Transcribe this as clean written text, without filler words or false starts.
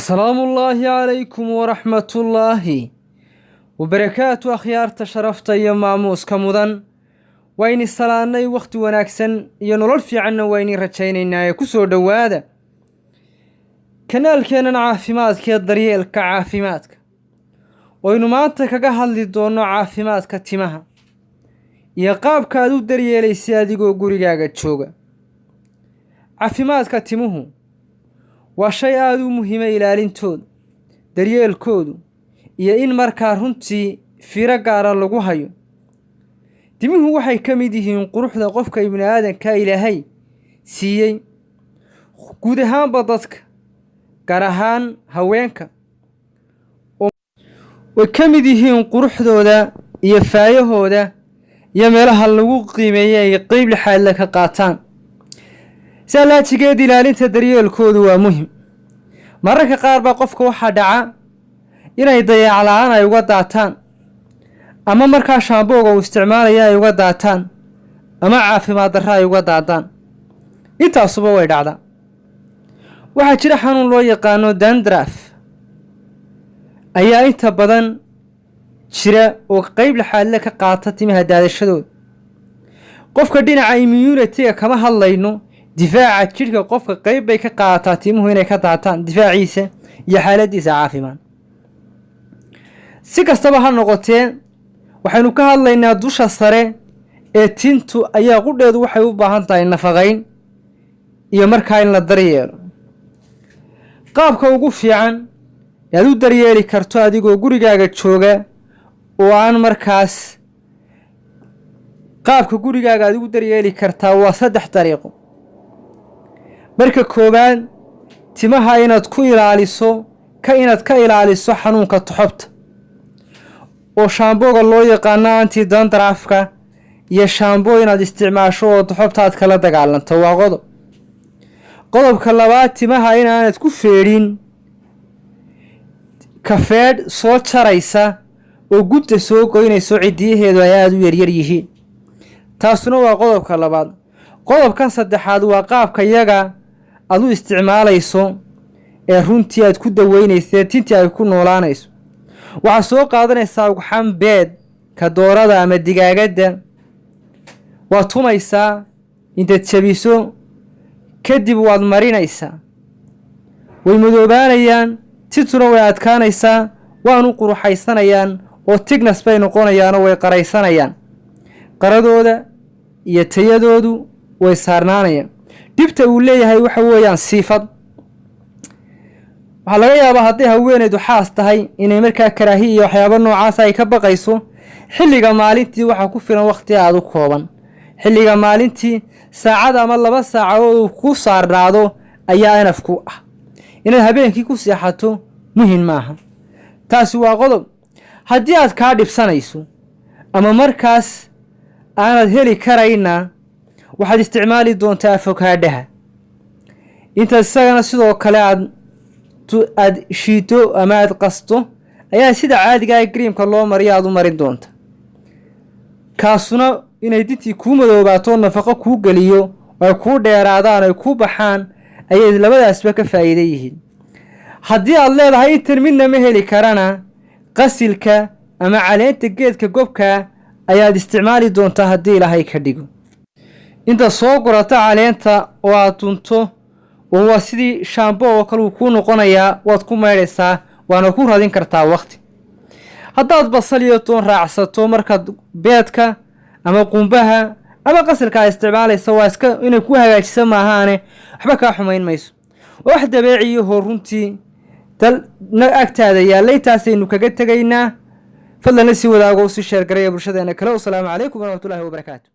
Asalaamullaahi calaykum waraxmatullaahi wabarakaatu. Akhyaarta sharafta iyo maamuuska mudan, wayni salaannay. Wakhti wanaagsan iyo nolol fiicanna wayni rajaynaynaa. Ee ku soo dhowaada kanaalkeennan caafimaadka ee daryeelka caafimaadka, oynu maanta kaga hadli doonno caafimaadka timaha iyo qaabka aad u daryeelaysa adigoo gurigaaga jooga. Caafimaadka timuhu waa shay aada u muhiima, ilaalintoodu, daryeelkoodu iyo in markaa runtii fiiro gaara lagu hayo. Timuhu waxay ka mid yihiin quruxda qofka ibni aadanka Ilaahay siiyey, guud ahaanba dadka, gaar ahaan haweenka, way ka mid yihiin quruxdooda iyo faayahooda iyo meelaha lagu qiimeeyey ay qeyb lixaadle ka qaataan. Si allaajigeed, ilaalinta daryeelkoodu waa muhim. Mararka qaar baa qofka waxaa dhaca inay dayac la-aan ay uga daataan, ama markaa shaambooga uu isticmaalaya ay uga daataan, ama caafimaad darro ay uga daadaan. Intaasuba way dhacdaa. Waxaa jira xanuun loo yaqaano dandruff ayaa inta badan jira oo qeyb laxaadle ka qaata timaha daadashadooda. Qofka dhinaca immunity-ga kama hadlayno, difaaca jidhka qofka qeyb bay ka qaadataa timuhu inay ka daataan, difaaciisa iyo xaaladiisa caafimaad. Si kastaba ha noqotee, waxaynu ka hadlaynaa dusha sare ee tintu ayaa qudheedu waxay u baahan tahay nafaqayn iyo markaa in la daryeelo. Qaabka ugu fiican ee aad u daryeeli karto adigoo gurigaaga jooga oo aan markaas qaabka gurigaaga aad ugu daryeeli kartaa waa saddex dariiqo. Marka koowaad, timaha inaad ku ilaaliso ka inaad ka ilaaliso xanuunka toxobta, oo shaambooga loo yaqaano anti dandruff-ka iyo shaamboo inaad isticmaasho oo toxobta aad kala dagaalanto, waa qodob. Qodobka labaad, timaha inaanad ku feedhin kafeedh soo jaraysa oo gudda soo goynayso, cidiyaheedu ay aada u yaryar yihiin. Taasuna waa qodobka labaad. Qodobkan saddexaad waa qaabka yaga aad u isticmaalayso ee runtii aad ku daweynaysa ee tintii ay ku noolaanayso. Waxaad soo qaadanaysaa ugxan beed ka doorada ama digaagadda, waad tumaysaa intaad jabiso, kadib waad marinaysaa. Way madoobaanayaan, tintuna way adkaanaysaa, waanu quruxaysanayaan oo thickness bay noqonayaanoo way qaraysanayaan. Qaradooda iyo tayadoodu way saarnaanayaan. Dhibta uu leeyahay waxa weeyaan siifad. Waxaa laga yaabaa hadday haweenaydu xaas tahay inay markaa karaahi iyo waxyaabo noocaas ay ka baqayso. Xilliga maalintii waxaa ku filan wakhti aada u kooban. Xilliga maalintii saacad ama 2 saacadood uu ku saarnaado ayaa enough ku ah. Inaad habeenkii ku seexato muhim maaha. Taasi waa qodob. Haddii aad kaa dhibsanayso ama markaas aanad heli karayna, waxaad isticmaali doontaa afokaadhaha. Intaad isagana sidoo kale aad shiito ama aad qasto ayaa sida caadiga ah cream-ka loo mariyo aad u marin doonta. Kaasuna inay dintii kuu madoobaato, nafaqo kuu geliyo, ay kuu dheeraadaan, ay kuu baxaan, ayay labadaasba ka faa'iida yihiin. Haddii aad leedahay intan midna ma heli karana, qasilka ama caleenta geedka gobka ayaad isticmaali doontaa haddii Ilaahay ka dhigo. Intaad soo gurato caleenta oo aad dunto, oo waa sidii shaambo oo kale uu kuu noqonayaa, waad ku maydhaysaa, waana ku radin kartaa waqti. Haddaad basal iyo toon raacsato markaad beedka ama qumbaha ama qasilka aad isticmaalaysa, waa iska inay ku hagaajisa maahaane, waxba kaa xumayn mayso. Waa wax dabeeciyahoo runtii dal na agtaada yaalla. Intaasaynu kaga tegaynaa. Fadlan la sii wadaago, usii share garaya bulshadeena kale. Wasalaamu calaykum waraxmatullahi wabarakaatu.